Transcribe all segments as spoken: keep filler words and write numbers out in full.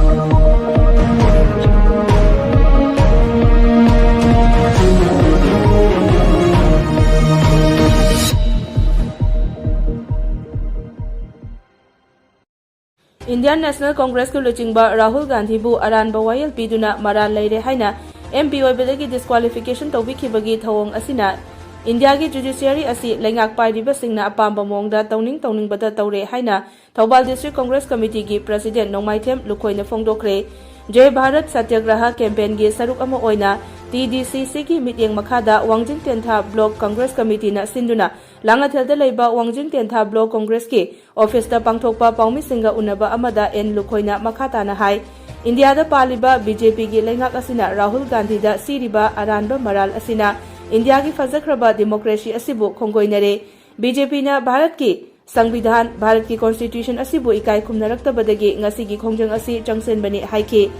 Indian National Congressꯀꯤ ꯂꯨꯆꯤꯡꯕ ꯔꯥꯍꯨꯜ ꯒꯥꯟꯙꯤꯕꯨ ꯑꯔꯥꯟꯕ ꯋꯥꯌꯦꯜ ꯄꯤꯗꯨꯅ ꯃꯔꯥꯜ ꯂꯩꯔꯦ ꯍꯥꯏꯅ MP ꯑꯣꯏꯕꯗꯒꯤ disqualification ꯇꯧꯕꯤꯈꯤꯕꯒꯤ ꯊꯧꯑꯣꯡ ꯑꯁꯤꯅ ꯏꯟꯗꯤꯌꯥꯒꯤ judiciary ꯑꯁꯤ ꯂꯩꯉꯥꯛ ꯄꯥꯏꯔꯤꯕꯁꯤꯡꯅ ꯑꯄꯥꯝꯕ ꯃꯑꯣꯡꯗ ꯇꯧꯅꯤꯡ ꯇꯧꯅꯤꯡꯕꯇ ꯇꯧꯔꯦ ꯍꯥꯏꯅ ꯊꯧꯕꯥꯜ District Congress Committeeꯒꯤ President ꯅꯣꯡꯃꯥꯏꯊꯦꯝ ꯂꯨꯈꯣꯏꯅ ꯐꯣꯡꯗꯣꯛꯈ꯭ꯔꯦ꯫ Jai Bharat Satyagraha campaignꯒꯤ ꯁꯔꯨꯛ ꯑꯃ ꯑꯣꯏꯅ TDCCꯒꯤ ꯃꯤꯠꯌꯦꯡ ꯃꯈꯥꯗ ꯋꯥꯡꯖꯤꯡ ꯇꯦꯟꯊꯥ Block Congress Committeeꯅ ꯁꯤꯟꯗꯨꯅ ꯂꯥꯡꯉꯊꯦꯜꯗ ꯂꯩꯕ ꯋꯥꯡꯖꯤꯡ ꯇꯦꯟꯊꯥ Block Congressꯀꯤ officeꯇ ꯄꯥꯡꯊꯣꯛꯄ ꯄꯥꯎꯃꯤꯁꯤꯡꯒ ꯎꯅꯕ ꯑꯃꯗ ꯑꯦꯟ ꯂꯨꯈꯣꯏꯅ ꯃꯈꯥ ꯇꯥꯅ ꯍꯥꯏ, ꯏꯟꯗꯤꯌꯥꯗ ꯄꯥꯜꯂꯤꯕ BJPꯒꯤ ꯂꯩꯉꯥꯛ ꯑꯁꯤꯅ ꯔꯥꯍꯨꯜ ꯒꯥꯟꯙꯤꯗ ꯁꯤꯔꯤꯕ ꯑꯔꯥꯟꯕ ꯃꯔꯥꯜ ꯑꯁꯤꯅ ꯏꯟꯗꯤꯌꯥꯒꯤ ꯐꯖꯈ꯭ꯔꯕ democracy ꯑꯁꯤꯕꯨ ꯈꯣꯡꯒꯣꯏꯅꯔꯦ꯫ BJPꯅ ꯚꯥꯔꯠꯀꯤ ꯁꯪꯕꯤꯙꯥꯟ, ꯚꯥꯔꯠꯀꯤ constitution ꯑꯁꯤꯕꯨ ꯏꯀꯥꯏ ꯈꯨꯝꯅꯔꯛꯇꯕꯗꯒꯤ ꯉꯁꯤꯒꯤ ꯈꯣꯡꯖꯪ ꯑꯁꯤ ꯆꯪꯁꯤꯟꯕꯅꯤ ꯍꯥꯏꯈꯤ꯫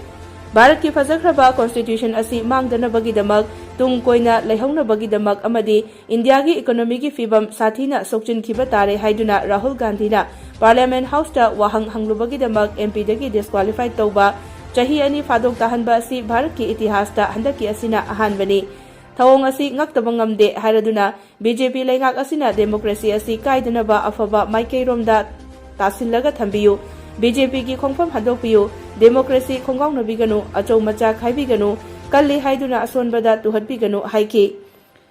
ꯚꯥꯔꯠꯀꯤ ꯐꯖꯈ꯭ꯔꯕ constitution ꯑꯁꯤ ꯃꯥꯡꯗꯅꯕꯒꯤꯗꯃꯛ, ꯇꯨꯡ ꯀꯣꯏꯅ ꯂꯩꯍꯧꯅꯕꯒꯤꯗꯃꯛ ꯑꯃꯗꯤ ꯏꯟꯗꯤꯌꯥꯒꯤ economyꯒꯤ ꯐꯤꯕꯝ ꯁꯥꯊꯤꯅ ꯁꯣꯛꯆꯤꯟꯈꯤꯕ ꯇꯥꯔꯦ ꯍꯥꯏꯗꯨꯅ ꯔꯥꯍꯨꯜ ꯒꯥꯟꯙꯤꯅ Parliament Houseꯇ ꯋꯥꯍꯪ ꯍꯪꯂꯨꯕꯒꯤꯗꯃꯛ MPꯗꯒꯤ disqualified ꯇꯧꯕ ꯆꯍꯤ ꯑꯅꯤ ꯐꯥꯗꯣꯛ ꯇꯥꯍꯟꯕ ꯑꯁꯤ ꯚꯥꯔꯠꯀꯤ ꯏꯇꯤꯍꯥꯁꯇ ꯍꯟꯗꯛꯀꯤ ꯑꯁꯤꯅ ꯑꯍꯥꯟꯕꯅꯤ꯫ ꯊꯧꯑꯣꯡ ꯑꯁꯤ ꯉꯛꯇꯕ ꯉꯝꯗꯦ ꯍꯥꯏꯔꯗꯨꯅ BJP ꯂꯩꯉꯥꯛ ꯑꯁꯤꯅ democracy ꯑꯁꯤ ꯀꯥꯏꯗꯅꯕ ꯑꯐꯕ ꯃꯥꯏꯀꯩꯔꯣꯝꯗ ꯇꯥꯁꯤꯜꯂꯒ ꯊꯝꯕꯤꯌꯨ꯫ BJPꯒꯤ ꯈꯣꯡꯐꯝ ꯍꯟꯗꯣꯛꯄꯤꯌꯨ꯫ Democracy ꯈꯣꯡꯒꯥꯎꯅꯕꯤꯒꯅꯨ, ꯑꯆꯧ ꯃꯆꯥ ꯈꯥꯏꯕꯤꯒꯅꯨ, ꯀꯜꯂꯤ ꯍꯥꯏꯗꯨꯅ ꯑꯁꯣꯟꯕꯗ ꯇꯨꯍꯠꯄꯤꯒꯅꯨ ꯍꯥꯏꯈꯤ꯫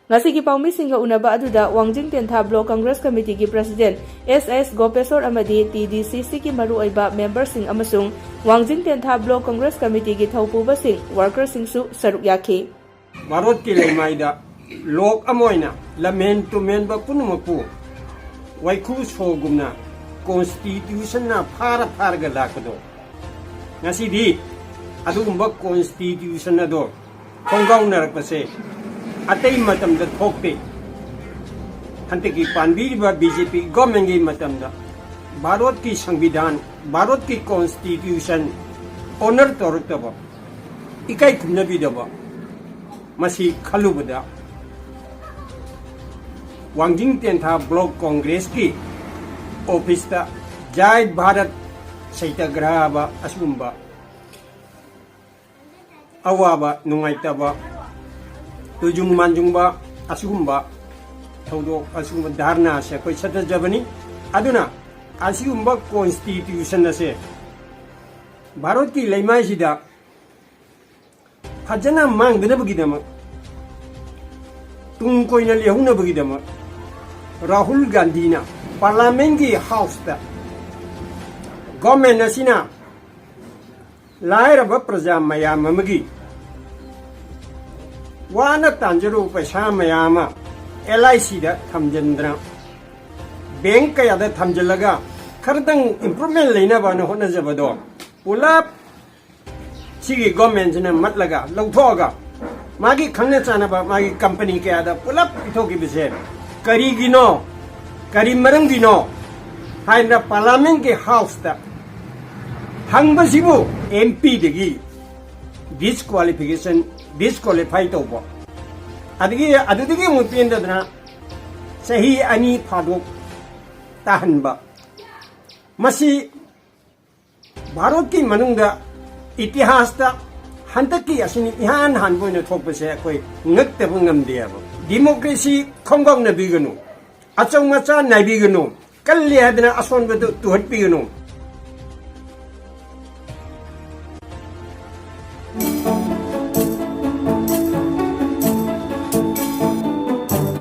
ꯉꯁꯤꯒꯤ ꯄꯥꯎꯃꯤꯁꯤꯡꯒ ꯎꯅꯕ ꯑꯗꯨꯗ ꯋꯥꯡꯖꯤꯡ ꯇꯦꯟꯊꯥ Block Congress Committeeꯒꯤ President S S ꯒꯣꯄꯦꯁꯣꯔ ꯑꯃꯗꯤ TDCCꯒꯤ ꯃꯔꯨꯑꯣꯏꯕ memberꯁꯤꯡ ꯑꯃꯁꯨꯡ ꯋꯥꯡꯖꯤꯡ ꯇꯦꯟꯊꯥ Block Congress Committeeꯒꯤ ꯊꯧꯄꯨꯕꯁꯤꯡ, workerꯁꯤꯡꯁꯨ ꯁꯔꯨꯛ ꯌꯥꯈꯤ꯫ ꯚꯥꯔꯠꯀꯤ ꯂꯩꯃꯥꯏꯗ ꯂꯣꯛ ꯑꯃ ꯑꯣꯏꯅ ꯂꯝꯍꯦꯟ ꯇꯨꯝꯍꯦꯟꯕ ꯄꯨꯝꯅꯃꯛꯄꯨ ꯋꯥꯏꯈꯨ ꯁꯣꯒꯨꯝꯅ constitutionꯅ ꯐꯥꯔ ꯐꯥꯔꯒ ꯂꯥꯛꯄꯗꯣ, ꯉꯁꯤꯗꯤ ꯑꯗꯨꯒꯨꯝꯕ constitution ꯑꯗꯣ ꯈꯣꯡꯒꯥꯎꯅꯔꯛꯄꯁꯦ ꯑꯇꯩ ꯃꯇꯝꯗ ꯊꯣꯛꯇꯦ꯫ ꯍꯟꯗꯛꯀꯤ ꯄꯥꯟꯕꯤꯔꯤꯕ BJP governmentꯀꯤ ꯃꯇꯝꯗ ꯚꯥꯔꯠꯀꯤ ꯁꯪꯕꯤꯙꯥꯟ, ꯚꯥꯔꯠꯀꯤ constitution honour ꯇꯧꯔꯛꯇꯕ, ꯏꯀꯥꯏ ꯈꯨꯝꯅꯕꯤꯗꯕ, ꯃꯁꯤ ꯈꯜꯂꯨꯕꯗ ꯋꯥꯡꯖꯤꯡ ꯇꯦꯟꯊꯥ Block Congressꯀꯤ officeꯇ Jai Bharat Satyagraha ꯑꯁꯤꯒꯨꯝꯕ ꯑꯋꯥꯕ, ꯅꯨꯡꯉꯥꯏꯇꯕ, ꯇꯨꯖꯨꯡ ꯃꯥꯟꯖꯨꯡꯕ, ꯑꯁꯤꯒꯨꯝꯕ ꯊꯧꯗꯣꯛ, ꯑꯁꯤꯒꯨꯝꯕ ꯙꯔꯅꯥꯁꯦ ꯑꯩꯈꯣꯏ ꯆꯠꯊꯖꯕꯅꯤ꯫ ꯑꯗꯨꯅ ꯑꯁꯤꯒꯨꯝꯕ ꯀꯣꯟꯁꯇꯤꯇ꯭ꯌꯨꯁꯟ ꯑꯁꯦ ꯚꯥꯔꯠꯀꯤ ꯂꯩꯃꯥꯏꯁꯤꯗ ꯐꯖꯅ ꯃꯥꯡꯗꯅꯕꯒꯤꯗꯃꯛ, ꯇꯨꯡ ꯀꯣꯏꯅ ꯂꯩꯍꯧꯅꯕꯒꯤꯗꯃꯛ ꯔꯥꯍꯨꯜ ꯒꯥꯟꯙꯤꯅ ꯄꯥꯔꯂꯥꯃꯦꯟꯒꯤ ꯍꯥꯎꯁꯇ ꯒꯣꯔꯃꯦꯟ ꯑꯁꯤꯅ ꯂꯥꯏꯔꯕ ꯄ꯭ꯔꯖꯥ ꯃꯌꯥꯝ ꯑꯃꯒꯤ ꯋꯥꯅ ꯇꯥꯟꯖꯔꯨꯕ ꯄꯩꯁꯥ ꯃꯌꯥꯝ ꯑꯃ ꯑꯦꯜ ꯑꯥꯏ ꯁꯤꯗ ꯊꯝꯖꯤꯟꯗꯅ, ꯕꯦꯡ ꯀꯌꯥꯗ ꯊꯝꯖꯤꯜꯂꯒ ꯈꯔꯗꯪ ꯏꯝꯄ꯭ꯔꯨꯚꯃꯦꯟ ꯂꯩꯅꯕꯅ ꯍꯣꯠꯅꯖꯕꯗꯣ ꯄꯨꯂꯞ ꯁꯤꯒꯤ ꯒꯣꯔꯃꯦꯟꯁꯤꯅ ꯃꯠꯂꯒ ꯂꯧꯊꯣꯛꯑꯒ ꯃꯥꯒꯤ ꯈꯪꯅ ꯆꯥꯟꯅꯕ ꯃꯥꯒꯤ ꯀꯝꯄꯅꯤ ꯀꯌꯥꯗ ꯄꯨꯂꯞ ꯄꯤꯊꯣꯛꯈꯤꯕꯁꯦ ꯀꯔꯤꯒꯤꯅꯣ, ꯀꯔꯤ ꯃꯔꯝꯒꯤꯅꯣ ꯍꯥꯏꯅ ꯄꯥꯔꯂꯥꯃꯦꯟꯒꯤ ꯍꯥꯎꯁꯇ ꯍꯪꯕꯁꯤꯕꯨ ꯑꯦꯝ ꯄꯤꯗꯒꯤ ꯗꯤꯁꯀ꯭ꯋꯥꯂꯤꯐꯤꯀꯦꯁꯟ, ꯗꯤꯁꯀ꯭ꯋꯥꯂꯤꯐꯥꯏ ꯇꯧꯕ, ꯑꯗꯒꯤ ꯑꯗꯨꯗꯒꯤ ꯑꯃꯨꯛ ꯄꯦꯟꯗꯗꯅ ꯆꯍꯤ ꯑꯅꯤ ꯐꯥꯗꯣꯛ ꯇꯥꯍꯟꯕ, ꯃꯁꯤ ꯚꯥꯔꯠꯀꯤ ꯃꯅꯨꯡꯗ ꯏꯇꯤꯍꯥꯁꯇ ꯍꯟꯗꯛꯀꯤ ꯑꯁꯤꯅꯤ ꯏꯍꯥꯟ ꯍꯥꯟꯕ ꯑꯣꯏꯅ ꯊꯣꯛꯄꯁꯦ ꯑꯩꯈꯣꯏ ꯉꯛꯇꯕ ꯉꯝꯗꯦꯕ꯫ ꯗꯤꯃꯣꯀ꯭ꯔꯦꯁꯤ ꯈꯣꯡꯒꯥꯎꯅꯕꯤꯒꯅꯨ, ꯑꯆꯧ ꯃꯆꯥ ꯅꯥꯏꯕꯤꯒꯅꯨ, ꯀꯜꯂꯤ ꯍꯥꯏꯗꯅ ꯑꯁꯣꯟꯕꯗꯨ ꯇꯨꯍꯠꯄꯤꯒꯅꯨ꯫